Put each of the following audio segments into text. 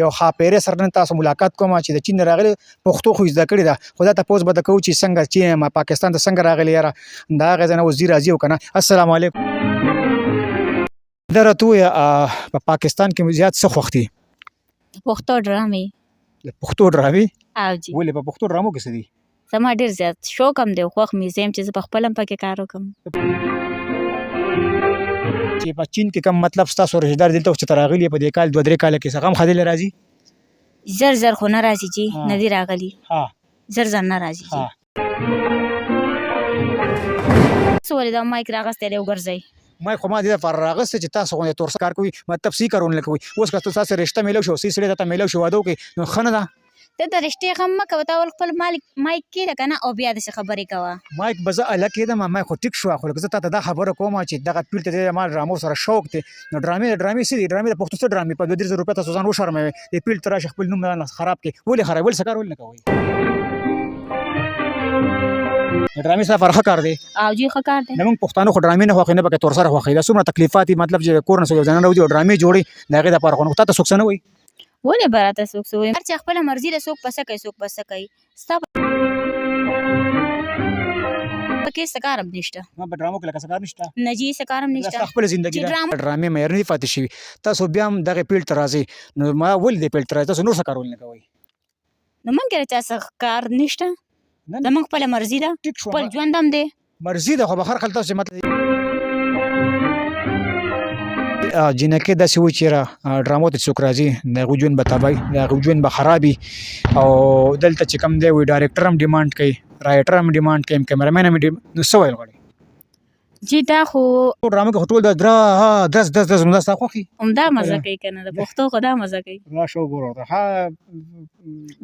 یو ښاپېرې سره نن تاسو ملاقات کوم چې د چین نه راغلي، پښتو خو یې زده کړې ده، خو دا تپوس به د کوو چې څنګه چین ما پاکستان ته څنګه راغلي، یاره د هغې ځای نه اوس ځي راځي او که نه. السلام علیکم. دا راته ووایه، په پاکستان کې مو زیات څه خوښ دي؟ پښتو ډرامې. د پښتو ډرامې؟ او جی. ولې، په پښتو ډرامو کې څه دي؟ زما ډېر زیات شوق هم دی او خوښ مې زه یم چې زه په خپله هم پکې کار وکړم. چې په چین کې کوم مطلب ستاسو رشته دار دلته اوس چې ته راغلي په دې کال دوه درې کاله کې څه غم ښه راځي؟ زر زر خو نه راځي جی، نه دي راغلي. زر زر نه راځي جی. څه ولې دا مایک راغستی دی وګرځئ؟ مایک خو ما دې لپاره راغستی چې تاسو غوندې تور کار کوي، مطلب صحیح کارونه نه کوي. اوس که ستاسو رشته میلو شي او صحیح سړی درته میلو شي، واده وکړي، نو ښه نه ده؟ ته د رشتې غم مه کوه، ته اول خپل مالک مایک کېده که نه او بیا داسې خبرې کوه. مایک به زه اله کېدم، مایک خو ټیک شو، خو لکه زه تاته دا خبره کوم چې دغه پیل ته دې ما ډرامو سره شوق دی، نو ډرامې د ډرامې څه دي؟ ډرامې د پښتو څه ډرامې؟ په 2-3 زره روپۍ تاسو ځان وشرموئ، دې پیل ته راشه خپل نوم رانه خراب کړې. ولې خراب؟ ولې څه کار ولې نه کوئ؟ د ډرامې سره ښه کار دی. او جی، ښه کار دی. زمونږ پښتانه خو ډرامې نه خوښوي، نه پکې تور سره خوښوي. دا څومره تکلیفات دي، مطلب چې کور نه څوک یو ځای نه راوځي او ډرامې جوړوي د هغې دپاره، خو نو تاته څوک څه نه وایي؟ ولې به راته څوک څه وایي؟ هر چا خپله مرضي ده، څوک په څه کوي، څوک په څه کوي، ستا پکې څه کار هم نشته. ما په ډرامو کې لکه څه کار نشته؟ نه جي، څه کار هم دا نشته. ستا خپله زندګي چې ده. ډرامو ډرامې معیار نه دي پاتې شوي، تاسو بیا هم دغې پیل ته راځئ، نو ما ولې دې پیل ته راځئ؟ تاسو نور څه کار ولې نه کوئ؟ نو موږ کې د چا څه کار نشته، نه. زموږ خپله مرضي ده، ټیک شو. خپل ژوند هم دی. مرضي ده، خو به هر خل تاسو مطلب جینکې داسې وي چې ډرامو ته څوک راځي، د هغوی ژوند به تباه وي، د هغوی ژوند به خراب وي، او دلته چې کوم دی وایي ډایرکټر هم ډیمانډ کوي، رایټر هم ډیمانډ کوي، کیمرامین هم. نو څه ویل غواړي؟ جی، دا خو ډرامو کې خو ټول د درا ها دس دس دس، نو دا ستا خوښ وي؟ همدا مزه کوي که نه، د پښتو خو دا مزه کوي. راشه وګوره ورته، ها.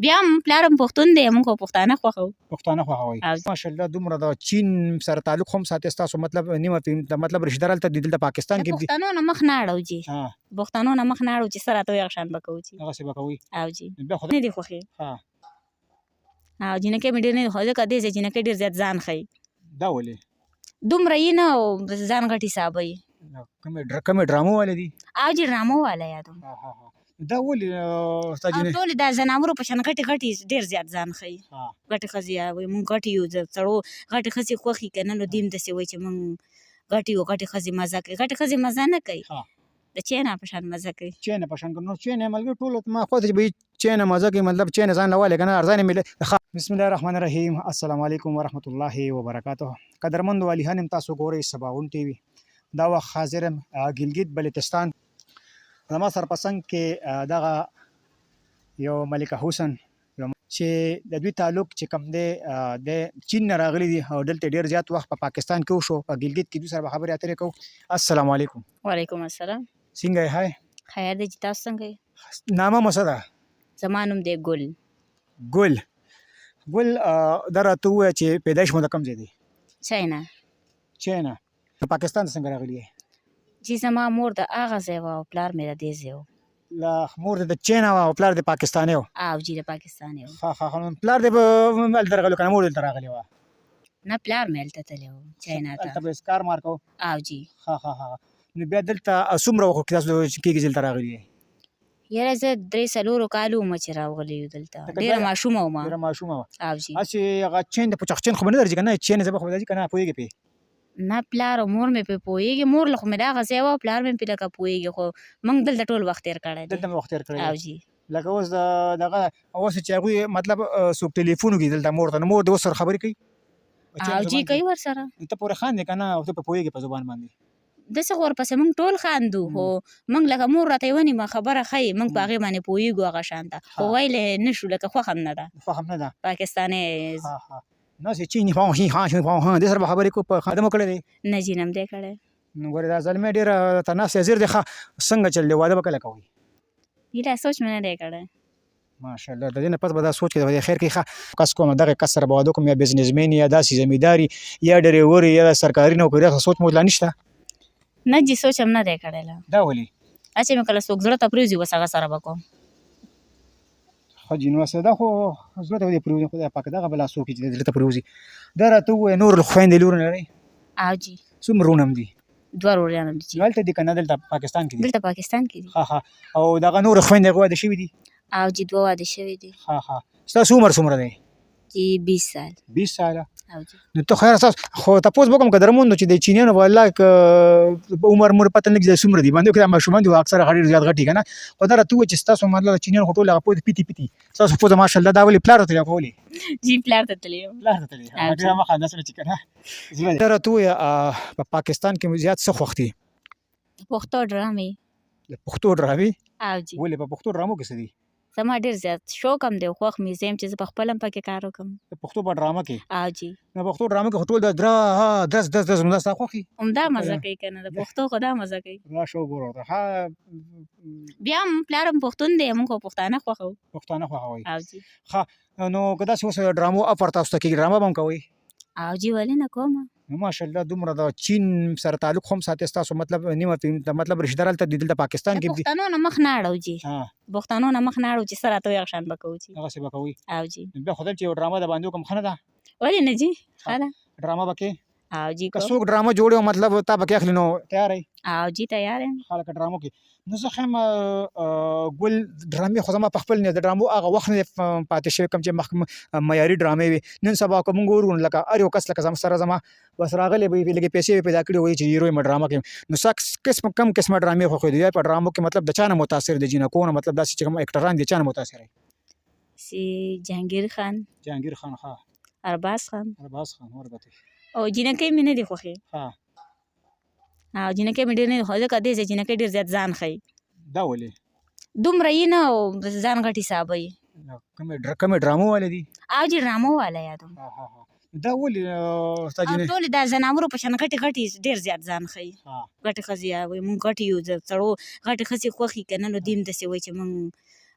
بیا هم پلار هم پښتون دی، موږ خو پښتانه خوښوو. پښتانه خوښوي. ماشاءالله، دومره د چین سره تعلق هم ساتي، ستاسو مطلب نیمه مطلب رشته دار هلته دي، دلته پاکستان د کې دي. پښتنو نه مخ نه اړو جی. پښتنو نه مخ نه اړو، چې څه راته وایي هغه شان به کوو جی. هغسې به کوئ. او جی. بیا خو نه دي خوښې. او جینکۍ مې ډېر نه دي خوښې، ځکه دې ځای جینکۍ ډېر زیات ځان ښيي. دا ولې؟ دومره یې نه او ځان غټ حسابوي. کومې ډرامو والې دي؟ او جی، ډرامو والا یادوم. ها ها ها، دا ولې ستا او جینۍ ټولې دا ځناورو په شان غټې غټې ډېر زیات ځان ښيي. غټې ښځې وایي مونږ غټې یو، د سړو غټې ښځې خوښي که نه، نو دوی هم داسې وایي چې مونږ غټې یو، غټې ښځې مزه کوي. غټې ښځې مزه نه کوي، د چینا په شان مزه کوي. چینه په شان، نو چینه ملګري ټول ما خو ته به چینه مزه کوي، مطلب چینه ځان لواله کنه ارزانه ملي. بسم الله الرحمن الرحیم، السلام علیکم ورحمت الله وبرکاته. قدرمند والیهان، تاسو ګورئ سباوون ټي وي. دا وخت حاضر یم ګلګت بلتستان. زما سر په څنګ کې دغه یو ملکه حسن چې د دوی تعلق چې کوم دی د چین نه راغلي دي او دلته ډیر زیات وخت په پاکستان کې وشو، په ګلګت کې. دوی سره به خبرې اترې کوو. السلام علیکم. وعلیکم السلام. څنګه یې؟ های. خیر دی چې، تاسو څنګه یې؟ نامه مو څه ده؟ زما نوم دی ګل. ګل، ګل، دا راته ووایه چې پیدایش مو د کوم ځای دی؟ چاینا. چاینا. پاکستان ته څنګه راغلي یې؟ چې زما مور د هغه ځای وه او پلار مې د دې ځای و. لا مور دې د چین وه او پلار دې پاکستانی و؟ او جی، د پاکستانی و. ښه ښه ښه، پلار دې به هلته راغلی که نه مور دلته راغلې وه؟ نه، پلار مې هلته تللی و چاینا ته. هلته به یې کار مار کوو؟ او جی. ښه ښه ښه، نو بیا دلته څومره وخت کې تاسو کېږي چې دلته راغلي یې؟ یاره، زه درې څلورو کالو وم چې راغلی یو دلته، ډېره ماشومه وم. ډېره ماشومه وه. او جی. هسې هغه چین د پچخ چین خو به نه درځي که نه؟ چین ژبه خو به درځي که نه، پوهېږې پرې؟ نه، پلار او مور مې پرې پوهېږي. مور له خو مې د هغه ځای وه او پلار مې پرې لکه پوهېږي، خو موږ دلته ټول وخت تېر کړی دی. دلته مې وخت تېر کړی. او جی. لکه اوس دغه اوس چې هغوی مطلب څوک ټلیفون وکړي دلته مور ته، نو مور دې اوس سره خبرې کوي؟ او جی، کوي ورسره. ته پورې خاندې که نه او ته پرې پوهېږې په زبان باندې؟ داسې خو ورپسې موږ ټول خاندو، خو موږ لکه مور راته یوه نیمه خبره ښیي، موږ په هغې باندې پوهېږو هغه شان ته، خو ویلی نه شو، لکه خوښه هم نه ده. خوښه هم نه ده. پاکستاني. نه چې چینی خو شي ها شي خو ها دې سره به خبرې کو په خدمت کړی دی؟ نه جی، نم دی کړی. نو ګوره، دا زلمی ډېره ته ناست حاضر دی. ښه، څنګه چل دی؟ واده به کله کوئ؟ هیله، سوچ مې نه دی کړی. ماشاءالله، د دې نه پس به دا سوچ کې د خیر کې ښه کس کوم، دغه کس سره به واده کوم، یا بزنسمین یا داسې زمینداري یا ډریور یا سرکاري نوکري، سوچ مو لا نشته؟ نه جی، سوچ هم نه دی کړی لا. دا ولې؟ هسې مې کله څوک زړه ته پرېوځي، بس هغه سره به کوم. ښه جي، نو دا خو زړه ته دې پرېوځي، خدای پاک دغه بلا څوک چې زړه ته پرېوځي. دا راته ووایه، نور خویندې لورونه لرئ؟ او جی. څومره وروڼه هم دي؟ دوه وروریان دي جي. نو هلته دي که نه دلته پاکستان کې دي؟ دلته پاکستان کې دي. ښه ښه، او دغه نور خویندې هغه واده شوي دي؟ او جي، دوه واده شوي دي. ښه ښه، ستاسو عمر څومره دی؟ جي 20 سال. 20 ساله. او جي. نو ته خیر، تاسو خو تپوس به کوم قدرمن چې د چینیانو والله که عمر مور پته نه لګي څومره دي باندې، که ماشومان دي اکثره غټ زیات غټي کنه. خو دا راته ووایه چې ستاسو مطلب چینیان خو ټول هغه پوزه پیتي پیتي، ستاسو پوزه ماشاءالله، دا ولې پلار ته تللی کولی؟ جی، پلار ته تللی یم. پلار ته تللی. ډېره مخه داسې چې کنه زړه دا راته ووایه، په پاکستان کې زیات څه خوښ دي؟ پښتو ډرامې. د پښتو ډرامې؟ او جی. ولې، په پښتو ډرامو کې څه دي؟ زما ډېر زیات شوق هم دی، خوښ مې زه یم چې زه په خپله هم پکې کار وکړم. د پښتو په ډرامه کې؟ او جی. نو پښتو ډرامه کې خو ټول د درا ها دس دس دس، نو دا ستا خوښ؟ همدا مزه کوي که نه، د پښتو خو دا مزه کوي. راشه وګوره ورته. ها. بیا هم پلار هم پښتون دی، موږ خو پښتانه خوښوو. پښتانه خوښوئ؟ او جی. نو که داسې اوس ډرامو افر تاسو ته کېږي، ډرامه به هم کوئ؟ او جی، ولې نه کوم. نو ماشاءالله دومره د چین سره تعلق هم ساتي، ستاسو مطلب نیمه مطلب رشته دار هلته دي، دلته پاکستان د کې دي. پښتنو نه مخ نه اړو جي. پښتنو نه مخ نه اړو، چې څه راته وایي هغه شان به کوو جي. هغسې به کوئ؟ او جي. نو بیا خو دلته یو ډرامه د باندې وکړم، ښه نه ده؟ ولې نه جي، ښه ده. ډرامه به کې؟ او جی. که کوم. څوک ډرامه جوړي او مطلب تا پکې اخلي نو تیار یې؟ او جی، تیار یم. خلک ډرامو کې نو زه ښیم ګل ډرامې خو زما په خپل نه د ډرامو هغه وخت نه دی پاتې شوی کوم چې مخکې معیاري ډرامې وي. نن سبا که موږ ګورو نو لکه هر یو کس لکه زما سره زما بس راغلی به وي، لږې پیسې یې پیدا کړي وایي چې هیرو یم ډرامه کې. نو څه قسم کم قسمه ډرامې خوښوي یا په ډرامو کې مطلب د چا نه متاثر دي، جینکو نه مطلب داسې چې کوم اکټران دي، چا نه متاثر دي؟ سي جهانګیر خان. جهانګیر خان، ښه. ارباز خان. ارباز خان وربتې. او جینکۍ مې نه دي خوښې. او جینکۍ مې ډېر نه دي خوښې، ځکه دې ځای جینکۍ ډېر زیات ځان ښيي. دا ولې؟ دومره یې نه او ځان غټ حسابوي. کومې ډرامو والې دي؟ او جي، ډرامو والا یادوم. ها ها ها، دا ولې ستا او جینۍ ټولې دا ځناورو په شان غټې غټې ډېر زیات ځان ښيي. غټې ښځې وایي مونږ غټې یو، سړو غټې ښځې خوښي که نه، نو دوی هم داسې وایي چې مونږ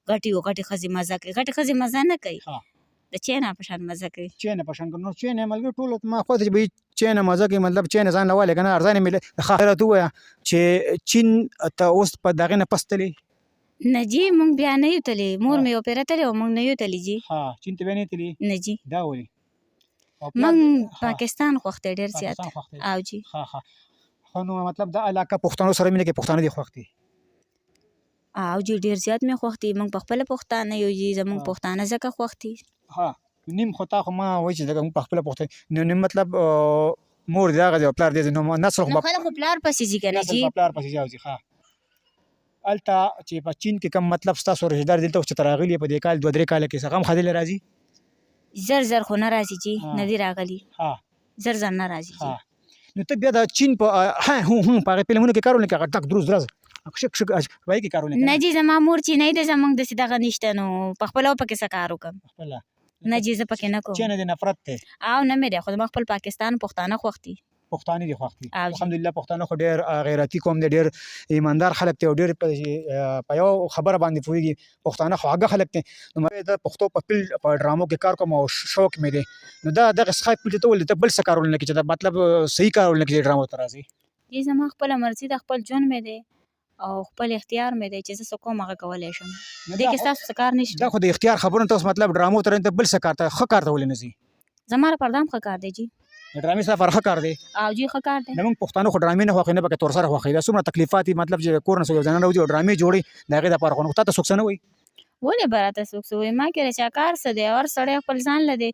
غټې یو، غټې ښځې مزه کوي. غټې ښځې مزه نه کوي، د چینا په شان مزه کوي. چینه په شان، نو چینه ملګري ټول ما خو ته چې به چینه مزه کوي، مطلب چینه ځان له والې که نه ارزانې مې. ښه، راته ووایه چې چین ته اوس په دغې نه پس تلې؟ نه جي، مونږ بیا نه یو تللی. مور مې یو پېره تللی او مونږ نه یو تللی جي. ها، چین ته بیا نه تللی؟ نه جي. دا ولې؟ او پلار مونږ پاکستان خوښ دی ډېر زیات. پاکستان خوښ دی؟ او جي. ښه ښه ښه، نو مطلب دا علاقه پښتنو سره مینه کې، پښتانه دي خوښ دي؟ او جي، ډېر زیات مې خوښ دي. مونږ په خپله پښتانه یو جي، زمونږ پښتانه ځکه خوښ دي. ها، نیم خو تا خو ما وایي چې دغه موږ په خپله پښتانه، نو نیم مطلب مور دې هغه دی او پلار دې، نو نسل خو نو خلک خو پلار پسې ځي که نه نسل جي. په پلار پسې ځي. او ځي. ښه، هلته چې په چین کې کوم مطلب ستاسو رشتهدار دلته اوس چې ته راغلي په دې کال دوه درې کاله کې څه غم ښځې له راځي؟ زر زر خو نه راځي جي. نه دي راغلي. زر زر نه راځي جي. ها، نو ته بیا د چین په ها هو هو په هغې فلمونو کې کار ونه کړې، هغه ټک دروز درز شک شک وایي کې کار ونه نه جي، زما مور چینۍ ده، زمونږ داسې دغه نشته، نو په خپله پکې څه کار وکړم؟ خپله. نه جي، زه پکې نه کوم. چین د نفرت دی؟ او نه مې دی، خو زما خپل پاکستان پښتانه خوښ دي. پښتانه دي خوښ دي؟ او جي. الحمدلله، پښتانه خو ډېر غیرتي قوم دی، ډېر ایماندار خلک دی او ډېر په یو خبره باندې پوهېږي. پښتانه خو هغه خلک دي. نو ما د پښتو په فیلډ په ډرامو کې کار کوم او شوق مې دی، نو دا دغه څخه فیلډ ته ولې ته بل څه کار ونه کړې چې دا مطلب صحیح کار ونه کړې چې ډرامو ته راځي؟ جي، زما خپله مرضي ده، خپل ژوند مې دی او خپل اختیار مې دی چې زه څه کوم هغه کولی شم. نو دې دا کې خو ستاسو څه کار نشته. دا خو د اختیار خبره نه، تاسو مطلب ډرامو ته ته بل څه کار ته ښه کار ته ولې نه ځي؟ زما لپاره دا هم ښه کار دی جي. د ډرامې سره ښه کار دی؟ او جي، ښه کار دی. د موږ پښتانه خو ډرامې نه خوښوي، نه پکې تور سره خوښوي. دا څومره تکلیفات دي، مطلب چې کور نه څوک یو ځان راوځي او ډرامې جوړي د هغې دپاره، خو نو تا ته څوک څه نه وایي؟ ولې به راته څوک څه وایي؟ ما کې د چا کار څه دی؟ هر سړی خپل ځان له دی.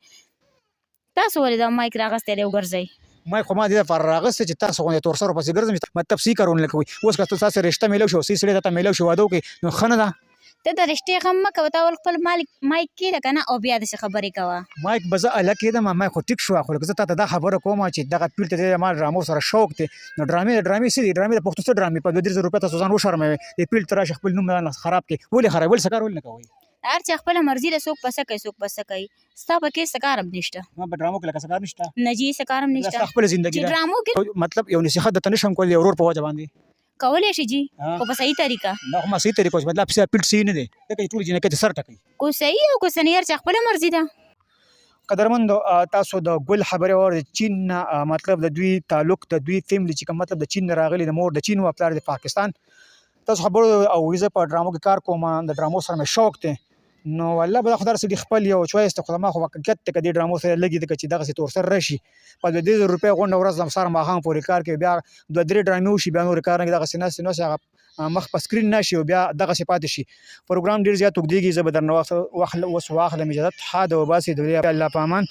تاسو ولې دا مایک راغستی دی وګرځئ؟ ما خو ما دې لپاره راغستی چې تاسو غوندې تور سرو پسې ګرځم چې مطلب صحیح کارونه کوي. اوس که تاسو رشته میلو شو، صحیح سړی درته میلو شو، واده وکړي، نو ښه نه ده؟ ته د رشتې غم مه کوه، ته اول خپل مالک مایک کېده که نه او بیا داسې خبرې کوه. مایک به زه هله کېدم، مایک خو ټیک شو، خو لکه زه تاته دا خبره کوم چې دغه پیل ته دې ما ډرامو سره شوق دی. نو ډرامې ډرامې څه دي؟ ډرامې د پښتو څه ډرامې؟ په 2-3 زره روپۍ تاسو ځان وشرموئ، دې پیل ته راشه خپل نوم ځان خراب کړي. ولې خراب؟ ولې څه کار ولې نه کوئ؟ هر چا خپله مرضي ده، څوک په څه کوي، څوک په څه کوي، ستا پکې څه کار هم نشته. ما په ډرامو کې لکه څه کار نشته؟ نه جي، څه کار هم دا نشته. ستا خپله زندګي چې ده. ډرامو کې مطلب یو نصیحت درته نشم کولی د ورور په وجه باندې؟ کولی شي جي، خو په صحیح طریقه. نه، خو ما صحیح طریقه چې مطلب ستا پیل صحیح نه دی، ځکه چې ټول جینکۍ ته سر ټکوي. کو صحیح او کو صحیح، هر چا خپله مرضي ده. قدرمند تاسو د ګل خبرې واورېدې. چین نه مطلب د دوی تعلق، د دوی فیملی چې کوم مطلب د چین نه راغلي، د مور د چین و، پلار د پاکستان. تاسو خبرو او زه په ډرامو کې کار کوم، د ډرامو سره مې شوق دی. نو والله به خدای سړي خپل یو چوایس ته، خو ما خو حقیقت ته کدي ډرامو سره لګي د چې دغه سي تور سر راشي په 2000 روپۍ غونډه ورځ سر ماښام پورې کار کوي، بیا دوه درې ډرامې وشي، بیا نور کار نه دغه سي ناس نو هغه مخ په سکرین نشي او بیا دغه سي پاتې شي. پروګرام ډیر زیات وګدیږي. زه به درنه وخت اوس واخلم اجازه، ښاد او باسي د الله په امان.